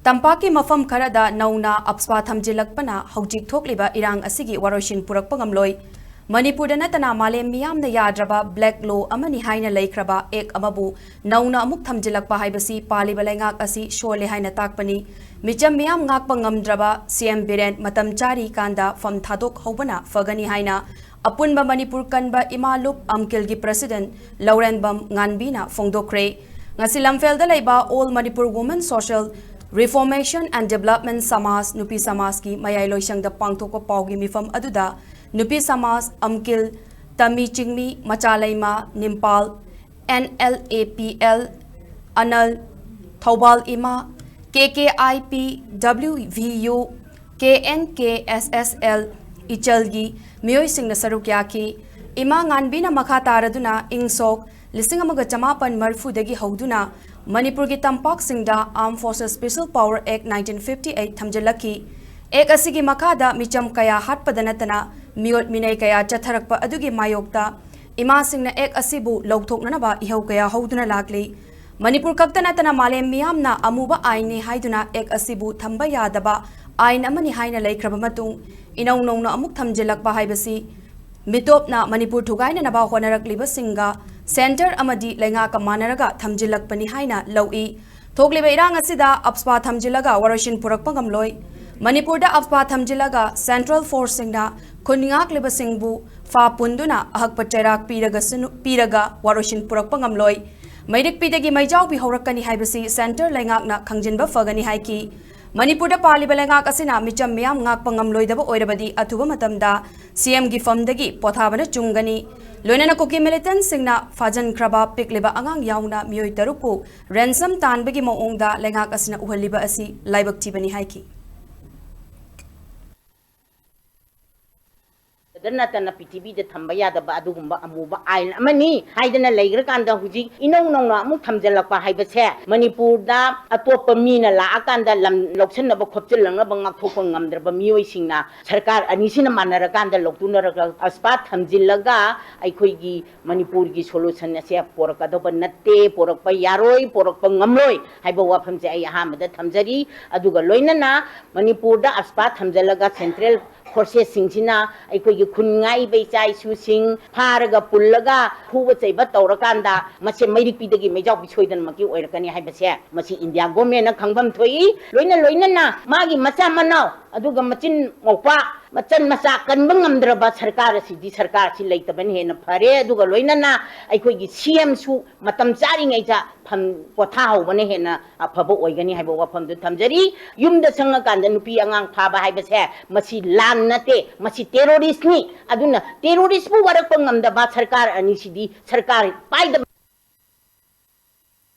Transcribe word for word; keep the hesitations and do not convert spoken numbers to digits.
ꯇꯝꯄꯥꯛꯀꯤ ꯃꯐꯝ ꯈꯔꯗ ꯅꯧꯅ ꯑꯞꯁ꯭ꯄꯥ ꯊꯝꯖꯤꯜꯂꯛꯄꯅ ꯍꯧꯖꯤꯛ ꯊꯣꯛꯂꯤꯕ ꯏꯔꯥꯡ ꯑꯁꯤꯒꯤ ꯋꯥꯔꯣꯏꯁꯤꯟ ꯄꯨꯔꯛꯄ ꯉꯝꯂꯣꯏ꯫ ꯃꯅꯤꯄꯨꯔꯗ ꯅꯠꯇꯅ ꯃꯥꯂꯦꯝ ꯃꯤꯌꯥꯝꯅ ꯌꯥꯗ꯭ꯔꯕ black law ꯑꯃꯅꯤ ꯍꯥꯏꯅ ꯂꯩꯈ꯭ꯔꯕ act ꯑꯃꯕꯨ ꯅꯧꯅ ꯑꯃꯨꯛ ꯊꯝꯖꯤꯜꯂꯛꯄ ꯍꯥꯏꯕꯁꯤ ꯄꯥꯜꯂꯤꯕ ꯂꯩꯉꯥꯛ ꯑꯁꯤ ꯁꯣꯜꯂꯦ ꯍꯥꯏꯅ ꯇꯥꯛꯄꯅꯤ꯫ ꯃꯤꯆꯝ ꯃꯤꯌꯥꯝ ꯉꯥꯛꯄ ꯉꯝꯗ꯭ꯔꯕ C M ꯕꯤꯔꯦꯟ ꯃꯇꯝ ꯆꯥꯔꯤꯀꯥꯟꯗ ꯐꯝ ꯊꯥꯗꯣꯛꯍꯧꯕꯅ ꯐꯒꯅꯤ ꯍꯥꯏꯅ ꯑꯄꯨꯟꯕ ꯃꯅꯤꯄꯨꯔ ꯀꯟꯕ ꯏꯃꯥ ꯂꯨꯞ ꯑꯝꯀꯤꯜꯒꯤ president ꯂꯧꯔꯦꯝꯕꯝ ꯉꯥꯟꯕꯤꯅ ꯐꯣꯡꯗꯣꯛꯈ꯭ꯔꯦ꯫ ꯉꯁꯤ ꯂꯝꯐꯦꯜꯗ ꯂꯩꯕ All Manipur Women Social Reformation and Development ꯁꯃꯥꯖ ꯅꯨꯄꯤ ꯁꯃꯥꯖꯀꯤ ꯃꯌꯥꯏ ꯂꯣꯏꯁꯪꯗ ꯄꯥꯡꯊꯣꯛꯄ ꯄꯥꯎꯒꯤ ꯃꯤꯐꯝ ꯑꯗꯨꯗ ꯅꯨꯄꯤ ꯁꯃꯥꯖ ꯑꯝꯀꯤꯜ ꯇꯃꯤ ꯆꯤꯡꯃꯤ, ꯃꯆꯥ ꯂꯩꯃ, ꯅꯤꯝꯄꯥꯜ, N L A P L, ꯑꯅꯜ, Thoubal ꯏꯃꯥ, K K I P, W V U, K N K S S L, ꯏꯆꯜꯒꯤ ꯃꯤꯑꯣꯏꯁꯤꯡꯅ ꯁꯔꯨꯛ ꯌꯥꯈꯤ꯫ ꯏꯃꯥ ꯉꯥꯟꯕꯤꯅ ꯃꯈꯥ ꯇꯥꯔꯗꯨꯅ ꯏꯪ ꯁꯣꯛ ꯂꯤꯁꯤꯡ ꯑꯃꯒ ꯆꯃꯥꯄꯟ ꯃꯔꯤꯐꯨꯗꯒꯤ ꯍꯧꯗꯨꯅ ꯃꯅꯤꯄꯨꯔꯒꯤ ꯇꯝꯄꯥꯛꯁꯤꯡꯗ Armed Forces Special Power Act nineteen fifty eight ꯊꯝꯖꯤꯜꯂꯛꯈꯤ꯫ Act ꯑꯁꯤꯒꯤ ꯃꯈꯥꯗ ꯃꯤꯆꯝ ꯀꯌꯥ ꯍꯥꯠꯄꯗ ꯅꯠꯇꯅ ꯃꯤꯑꯣꯠ ꯃꯤꯅꯩ ꯀꯌꯥ ꯆꯠꯊꯔꯛꯄ ꯑꯗꯨꯒꯤ ꯃꯥꯌꯣꯛꯇ ꯏꯃꯥꯁꯤꯡꯅ act ꯑꯁꯤꯕꯨ ꯂꯧꯊꯣꯛꯅꯅꯕ ꯏꯍꯧ ꯀꯌꯥ ꯍꯧꯗꯨꯅ ꯂꯥꯛꯂꯤ꯫ ꯃꯅꯤꯄꯨꯔ ꯈꯛꯇ ꯅꯠꯇꯅ ꯃꯥꯂꯦꯝ ꯃꯤꯌꯥꯝꯅ ꯑꯃꯨꯕ ꯑꯥꯏꯟꯅꯤ ꯍꯥꯏꯗꯨꯅ act ꯑꯁꯤꯕꯨ ꯊꯝꯕ ꯌꯥꯗꯕ ꯑꯥꯏꯟ ꯑꯃꯅꯤ ꯍꯥꯏꯅ ꯂꯩꯈ꯭ꯔꯕ ꯃꯇꯨꯡ ꯏꯅꯧ ꯅꯧꯅ ꯑꯃꯨꯛ ꯊꯝꯖꯤꯜꯂꯛꯄ ꯍꯥꯏꯕꯁꯤ ꯃꯤꯇꯣꯞꯅ ꯃꯅꯤꯄꯨꯔ ꯊꯨꯒꯥꯏꯅꯅꯕ ꯍꯣꯠꯅꯔꯛꯂꯤꯕꯁꯤꯡꯒ centre ꯑꯃꯗꯤ ꯂꯩꯉꯥꯛꯀ ꯃꯥꯟꯅꯔꯒ ꯊꯝꯖꯤꯜꯂꯛꯄꯅꯤ ꯍꯥꯏꯅ ꯂꯧꯏ꯫ ꯊꯣꯛꯂꯤꯕ ꯏꯔꯥꯡ ꯑꯁꯤꯗ ꯑꯞꯁ꯭ꯄꯥ ꯊꯝꯖꯤꯜꯂꯒ ꯋꯥꯔꯣꯏꯁꯤꯟ ꯄꯨꯔꯛꯄ ꯉꯝꯂꯣꯏ꯫ ꯃꯅꯤꯄꯨꯔꯗ ꯑꯞꯁ꯭ꯄꯥ ꯊꯝꯖꯤꯜꯂꯒ central forceꯁꯤꯡꯅ ꯈꯨꯟ ꯉꯥꯛꯂꯤꯕꯁꯤꯡꯕꯨ ꯐꯥ ꯄꯨꯟꯗꯨꯅ ꯑꯍꯛꯄ ꯆꯩꯔꯥꯛ ꯄꯤꯔꯒꯁꯨ, ꯄꯤꯔꯒ ꯋꯥꯔꯣꯏꯁꯤꯟ ꯄꯨꯔꯛꯄ ꯉꯝꯂꯣꯏ꯫ ꯃꯩꯔꯤꯛꯄꯤꯗꯒꯤ ꯃꯩꯖꯥꯎꯕꯤ ꯍꯧꯔꯛꯀꯅꯤ ꯍꯥꯏꯕꯁꯤ centre ꯂꯩꯉꯥꯛꯅ ꯈꯪꯖꯤꯟꯕ ꯐꯒꯅꯤ ꯍꯥꯏꯈꯤ꯫ ꯃꯅꯤꯄꯨꯔꯗ ꯄꯥꯜꯂꯤꯕ ꯂꯩꯉꯥꯛ ꯑꯁꯤꯅ ꯃꯤꯆꯝ ꯃꯤꯌꯥꯝ ꯉꯥꯛꯄ ꯉꯝꯂꯣꯏꯗꯕ ꯑꯣꯏꯔꯕꯗꯤ ꯑꯊꯨꯕ ꯃꯇꯝꯗ C Mꯒꯤ ꯐꯝꯗꯒꯤ ꯄꯣꯊꯥꯕꯅ ꯆꯨꯝꯒꯅꯤ꯫ ꯂꯣꯏꯅꯅ ꯀꯨꯀꯤ militantꯁꯤꯡꯅ ꯐꯥꯖꯤꯟꯈ꯭ꯔꯕ ꯄꯤꯛꯂꯤꯕ ꯑꯉꯥꯡ ꯌꯥꯎꯅ ꯃꯤꯑꯣꯏ ꯇꯔꯨꯛꯄꯨ ransom ꯇꯥꯟꯕꯒꯤ ꯃꯑꯣꯡꯗ ꯂꯩꯉꯥꯛ ꯑꯁꯤꯅ ꯎꯍꯜꯂꯤꯕ ꯑꯁꯤ ꯂꯥꯏꯕꯛ ꯊꯤꯕꯅꯤ ꯍꯥꯏꯈꯤ꯫ ꯅꯠꯇꯅ ꯄ꯭ꯔꯤꯊꯤꯕꯤꯗ ꯊꯝꯕ ꯌꯥꯗꯕ ꯑꯗꯨꯒꯨꯝꯕ ꯑꯃꯨꯕ ꯑꯥꯏꯟ ꯑꯃꯅꯤ ꯍꯥꯏꯗꯅ ꯂꯩꯈ꯭ꯔꯀꯥꯟꯗ, ꯍꯧꯖꯤꯛ ꯏꯅꯧ ꯅꯧꯅ ꯑꯃꯨꯛ ꯊꯝꯖꯤꯜꯂꯛꯄ ꯍꯥꯏꯕꯁꯦ, ꯃꯅꯤꯄꯨꯔꯗ ꯑꯇꯣꯞꯄ ꯃꯤꯅ ꯂꯥꯛꯑꯀꯥꯟꯗ ꯂꯝ ꯂꯧꯁꯤꯟꯅꯕ ꯈꯣꯞꯆꯤꯜꯂꯛꯅꯕ ꯉꯥꯛꯊꯣꯛꯄ ꯉꯝꯗ꯭ꯔꯕ ꯃꯤꯑꯣꯏꯁꯤꯡꯅ ꯁꯔꯀꯥꯔ ꯑꯅꯤꯁꯤꯅ ꯃꯥꯟꯅꯔꯀꯥꯟꯗ ꯂꯧꯇꯨꯅꯔꯒ ꯑꯁꯄꯥ ꯊꯝꯖꯤꯜꯂꯒ ꯑꯩꯈꯣꯏꯒꯤ ꯃꯅꯤꯄꯨꯔꯒꯤ ꯁꯣꯂꯨꯁꯟ ꯑꯁꯦ ꯄꯣꯔꯛꯀꯗꯧꯕ ꯅꯠꯇꯦ, ꯄꯣꯔꯛꯄ ꯌꯥꯔꯣꯏ, ꯄꯣꯔꯛꯄ ꯉꯝꯂꯣꯏ ꯍꯥꯏꯕ ꯋꯥꯐꯝꯁꯦ ꯑꯩ ꯑꯍꯥꯟꯕꯗ ꯊꯝꯖꯔꯤ꯫ ꯑꯗꯨꯒ ꯂꯣꯏꯅꯅ ꯃꯅꯤꯄꯨꯔꯗ ꯑꯁꯄꯥ ꯊꯝꯖꯤꯜꯂꯒ ꯁꯦꯟꯇ꯭ꯔꯦꯜ ꯐꯣꯔꯁꯦꯁꯁꯤꯡꯁꯤꯅ ꯑꯩꯈꯣꯏꯒꯤ ꯈꯨꯟ ꯉꯥꯛꯏꯕ ꯏꯆꯥ ꯏꯁꯨꯁꯤꯡ ꯐꯥꯔꯒ ꯄꯨꯜꯂꯒ ꯐꯨꯕ ꯆꯩꯕ ꯇꯧꯔꯀꯥꯟꯗ ꯃꯁꯦ ꯃꯩꯔꯤꯛꯄꯤꯗꯒꯤ ꯃꯩꯖꯥꯎꯄꯤ ꯁꯣꯏꯗꯅꯃꯛꯀꯤ ꯑꯣꯏꯔꯛꯀꯅꯤ ꯍꯥꯏꯕꯁꯦ ꯃꯁꯤ ꯏꯟꯗꯤꯌꯥ ꯒꯣꯔꯃꯦꯟꯅ ꯈꯪꯐꯝ ꯊꯣꯛꯏ꯫ ꯂꯣꯏꯅ ꯂꯣꯏꯅꯅ ꯃꯥꯒꯤ ꯃꯆꯥ ꯃꯅꯥꯎ ꯑꯗꯨꯒ ꯃꯆꯤꯟ ꯃꯧꯄꯥ ꯃꯆꯟ ꯃꯆꯥ ꯀꯟꯕ ꯉꯝꯗ꯭ꯔꯕ ꯁꯔꯀꯥꯔ ꯑꯁꯤꯗꯤ ꯁꯔꯀꯥꯔ ꯑꯁꯤ ꯂꯩꯇꯕꯅ ꯍꯦꯟꯅ ꯐꯔꯦ꯫ ꯑꯗꯨꯒ ꯂꯣꯏꯅꯅ ꯑꯩꯈꯣꯏꯒꯤ ꯁꯤ ꯑꯦꯝꯁꯨ ꯃꯇꯝ ꯆꯥꯔꯤꯉꯩꯗ ꯐꯝ ꯄꯣꯊꯥꯍꯧꯕꯅ ꯍꯦꯟꯅ ꯑꯐꯕ ꯑꯣꯏꯒꯅꯤ ꯍꯥꯏꯕ ꯋꯥꯐꯝꯗꯨ ꯊꯝꯖꯔꯤ꯫ ꯌꯨꯝꯗ ꯆꯪꯉꯀꯥꯟꯗ ꯅꯨꯄꯤ ꯑꯉꯥꯡ ꯐꯥꯕ ꯍꯥꯏꯕꯁꯦ ꯃꯁꯤ ꯂꯥꯟ ꯅꯠꯇꯦ, ꯃꯁꯤ ꯇꯦꯔꯣꯔꯤꯁꯅꯤ꯫ ꯑꯗꯨꯅ ꯇꯦꯔꯣꯔꯤꯁꯄꯨ ꯋꯥꯔꯛꯄ ꯉꯝꯗꯕ ꯁꯔꯀꯥꯔ ꯑꯅꯤꯁꯤꯗꯤ ꯁꯔꯀꯥꯔ ꯄꯥꯏꯗꯕ